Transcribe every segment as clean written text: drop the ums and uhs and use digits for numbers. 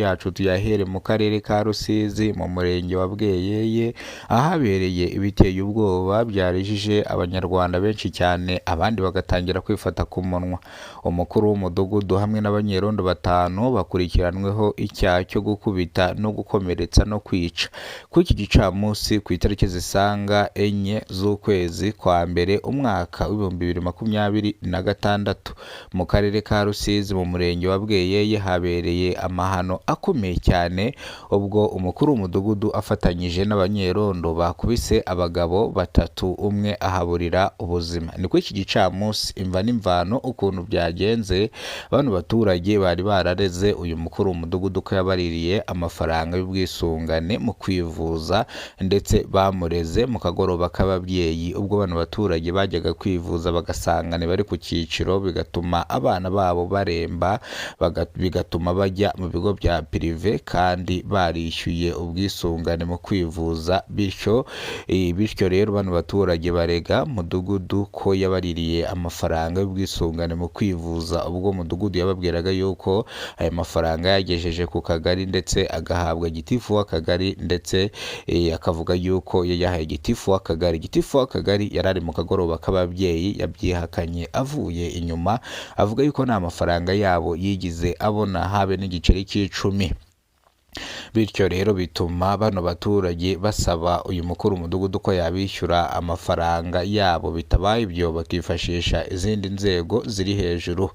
yacu tuyahere mu karere ka Rusizi mu murenge wa Bweyeye, ahabereye ibiteye ubwoba byarijije abanyarwanda benshi cyane, abandi bagatangira kwifata ku munwa. Umukuru w'umudugudu hamwe n'abanyerondo batanu bakurikiranweho icyaha cyo gukubita no gukomeretsa no kwica. Kuri iki gicamunsi ku itariki zisaga 4 z'ukwezi kwa mbere umwaka w'2026, mu karere ka Rusizi mu murenge wa Bweyeye habereye amahano akomeye cyane, ubwo umukuru w'umudugudu afatanyije n'abanyerondo bakubise abagabo batatu, umwe ahaburira ubuzima. Ni kuri iki gicamunsi imva n'imvano ukuntu byagenze, bano baturage bari barareze uyu mukuru w'umudugudu ko yabaririye amafaranga y'ubwisungane mu kwivuza, ndetse bamureze mu kagoroba k'ababyeyi, ubwo bano baturage bajyaga kwivuza bagasanga ntibari ku cyiciro, bigatuma abana babo baremba, bigatuma bajya mu bigo bya pirive kandi barishyuye ubwisungane mu kwivuza, bityo rero bano baturage barega mudugudu ko yabaririye amafaranga y'ubwisungane mu kwivuza, ubwo mudugudu yababwiraga yuko aya mafaranga yagejeje ku kagari ndetse agahabwa gitifu w'akagari, ndetse akavuga yuko yayahaye gitifu w'akagari. Gitifu w'akagari yari ari mu kagoroba k'ababyeyi, yabyihakanye avuye inyuma, avuga yuko nta mafaranga yabo yigize abona habe n'igiceri cy'icumi. Bityo rero bituma bano baturage basaba uyu mukuru w'umudugudu ko yabishyura amafaranga yabo, bitabaye ibyo bakifashisha izindi nzego ziri hejuru.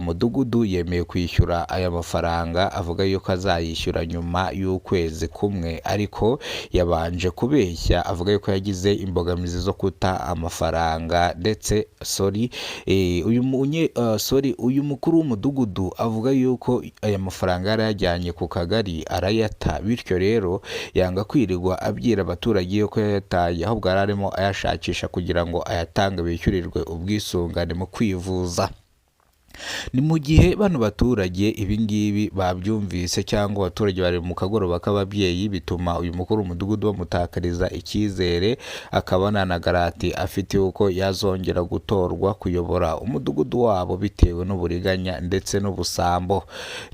Mudugudu yemeye kwishyura aya mafaranga, avuga yuko azayishyura nyuma y'ukwezi kumwe, ariko yabanje kubeshya avuga yuko yagize imbogamizi zo kuta amafaranga, ndetse sorry, sorry, uyu mukuru w'umudugudu avuga yuko aya mafaranga yari yajyanye ku kagari arayata, bityo rero yanga kwirirwa abwira abaturage yuko yayataye, ahubwo yari arimo ayashakisha kugira ngo ayatange bishyurirwe ubwisungane mu kwivuza. Ni mu gihe bano baturage ibi ngibi babyumvise, cyangwa abaturage bari mu kagoroba k'ababyeyi, bituma uyu mukuru w'umudugudu bamutakariza icyizere, akaba nta na garati afite yuko yazongera gutorwa kuyobora umudugudu wabo bitewe n'uburiganya ndetse n'ubusambo.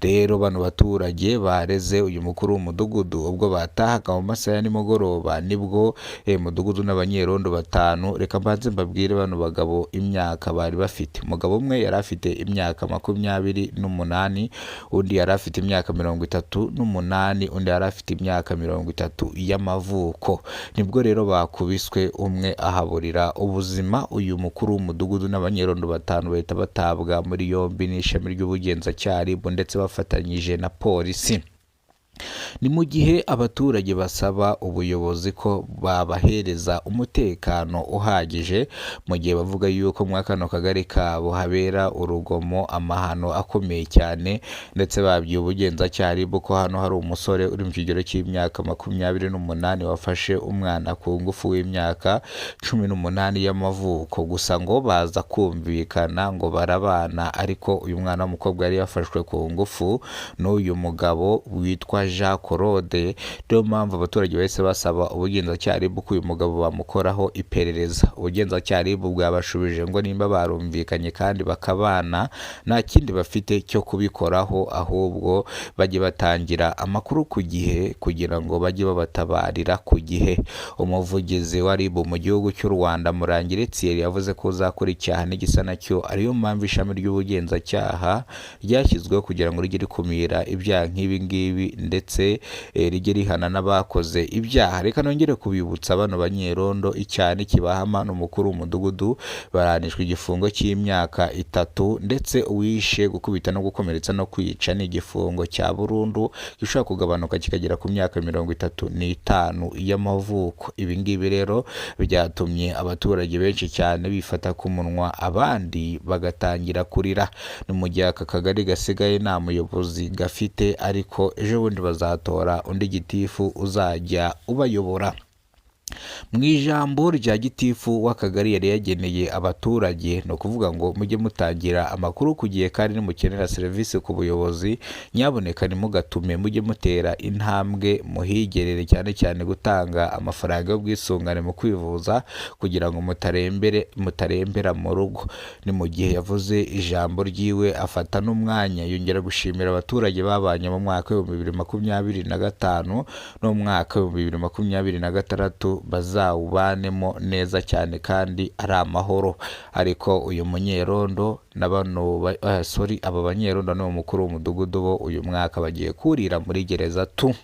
Rero bano baturage bareze uyu mukuru w'umudugudu ubwo batahaga mu masaha ya nimugoroba, nibwo mudugudu n'abanyerondo batanu. Reka mbanze mbabwire bano bagabo imyaka bari bafite. Umugabo umwe yari afite imyaka 28, undi yari afite imyaka 38, undi yari afite imyaka 30 y'amavuko. Nibwo rero bakubiswe, umwe ahaburira ubuzima. Uyu mukuru w'umudugudu n'abanyerondo batanu bahita batabwa muri yombi n'ishami ry'ubugenzacyaha RIB, ndetse bafatanyije na polisi. Ni mu gihe abaturage basaba ubuyobozi ko babahereza umutekano uhagije, mu gihe bavuga yuko muri kano kagari kabo habera urugomo, amahano akomeye cyane, ndetse babwiye ubugenzacyaha RIB ko hano hari umusore uri mu kigero cy'imyaka 28 wafashe umwana ku ngufu w'imyaka 18 y'amavuko, gusa ngo baza kumvikana ngo barabana, ariko uyu mwana w'umukobwa yari yafashwe ku ngufu n'uyu mugabo witwa Jean Claude. Niyo mpamvu abaturage bahise basaba ubugenzacyaha RIB ko uyu mugabo bamukoraho iperereza. Ubugenzacyaha RIB bwabashubije ngo nimba barumvikanye kandi bakabana, nta kindi bafite cyo kubikoraho, ahubwo bajye batangira amakuru ku gihe kugira ngo bajye babatabarira ku gihe. Umuvugizi wa RIB mu gihugu cy'u Rwanda, Murangire Thierry, yavuze ko uzakora icyaha n'igisa nacyo, ariyo mpamvu ishami ry'ubugenzacyaha ryashyizweho kugira ngo rijye rikumira ibyaha nk'ibi ngibi, ndetse rijye rihana n'abakoze ibyaha. Reka nongere kubibutsa bano banyerondo icyaha nikibahama n'umukuru w'umudugudu baranishwa igifungo cy'imyaka 3, ndetse uwishe, gukubita no gukomeretsa no kwica ni igifungo cya burundu gishobora kugabanuka kikagera ku myaka 35 y'amavuko. Ibi ngibi rero byatumye abaturage benshi cyane bifata ku munwa, abandi bagatangira kurira. Ni mu gihe aka kagari gasigaye nta muyobozi gafite, ariko ejo bundi bazatora undi gitifu uzajya ubayobora. Mu ijambo rya gitifu w'akagari yari yageneye abaturage, ni ukuvuga ngo mujye mutangira amakuru ku gihe kandi nimukenera serivisi ku buyobozi nyabuneka ntimugatume, mujye mutera intambwe muhigerere, cyane cyane gutanga amafaranga y'ubwisungane mu kwivuza kugira ngo mutarembera mu rugo. Ni mu gihe yavuze ijambo ryiwe afata n'umwanya yongera gushimira abaturage babanye mu mwaka w'2025 n'umwaka w'2026 bazawubanemo neza cyane kandi ari amahoro. Ariko uyu munyerondo na bano sorry, aba banyerondo n'uwo mukuru w'umudugudu bo uyu mwaka bagiye kurira muri gereza tu.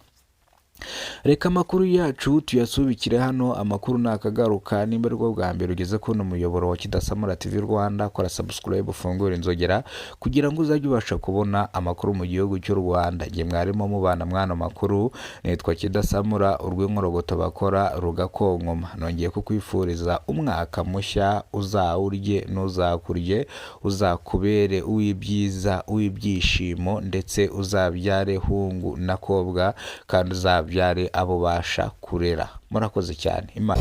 Reka amakuru yacu tuyasubikire hano, amakuru nakagaruka. Nimba aribwo bwa mbere ugeze kubona umuyoboro wa Kidasamura TV Rwanda, kora subscribe, ufungure inzogera kugira ngo uzajye ubasha kubona amakuru mu gihugu cy'u Rwanda. Njye mwarimo mubana mwana makuru nitwa Kidasamura, urw'inkorogoto bakora rugakonkoma. Nongeye kukwifuriza umwaka mushya, uzawurye ntuzakurye, uzakubere uw'ibyiza, uw'ibyishimo, ndetse uzabyare hungu na kobwa kandi uzabyare abo ubasha kurera. Murakoze cyane. Imana